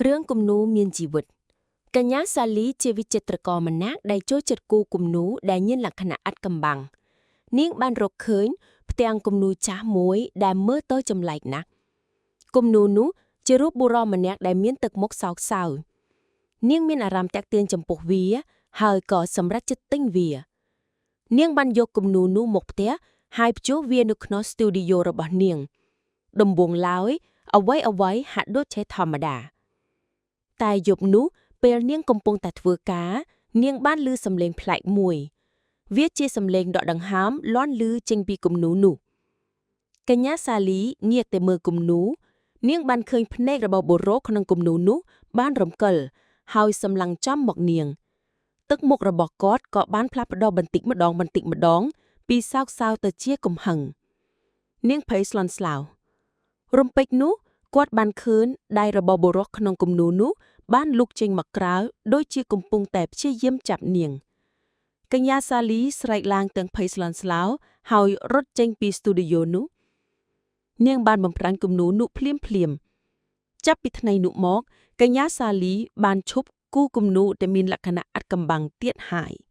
រឿងគំនូរមានជីវិតកញ្ញាសាលីជាវិចិត្រករម្នាក់ដែលចូលចិត្តគូរគំនូរដែលមានលក្ខណៈអាថ៌កំបាំងនាងបានរកឃើញផ្ទាំងគំនូរចាស់មួយដែលមើលទៅចម្លែកណាស់គំនូរនោះជារូបបុរសម្នាក់ដែលមានទឹកមុខសោកសៅនាងមានអារម្មណ៍តាក់ទាញចំពោះវា ហើយក៏សម្រេចចិត្តទិញវា នាងបានយកគំនូរនោះមកផ្ទះហើយព្យួរវានៅក្នុងស្ទូឌីយោរបស់នាង ដំបូងឡើយអ្វីអ្វីហាក់ដូចជាធម្មតា តែយប់នោះពេលនាងកំពុងតែធ្វើការ នាងបានឮសំឡេងប្លែកមួយ វាជាសំឡេងដកដង្ហើមលាន់ឮចេញពីគំនូរនោះកញ្ញាសាលីងាកទៅមើលគំនូរនាងបានឃើញភ្នែករបស់បុរសក្នុងគំនូរនោះបានរំកិលហើយសម្លឹងចំមកនាង ទឹកមុខរបស់គាត់ក៏បានផ្លាស់ប្ដូរបន្តិចម្ដងបន្តិចម្ដង ពីសោកសៅទៅជាកំហឹងនាងភ័យស្លន់ស្លោរំពេចនោះគាត់បានឃើញដៃរបស់បុរសក្នុងគំនូរនោះបានលូកចេញមកក្រៅដូចជាកំពុងតែព្យាយាមចាប់នាង កញ្ញាសាលីស្រែកឡើងទាំងភ័យស្លន់ស្លោហើយរត់ចេញពីស្ទូឌីយោនោះ នាងបានបំផ្លាញគំនូរនោះភ្លាមភ្លាមៗចាប់ពីថ្ងៃនោះមកកញ្ញាសាលីបានឈប់គូរគំនូរដែលមានលក្ខណៈអាថ៌កំបាំងទៀតហើយ។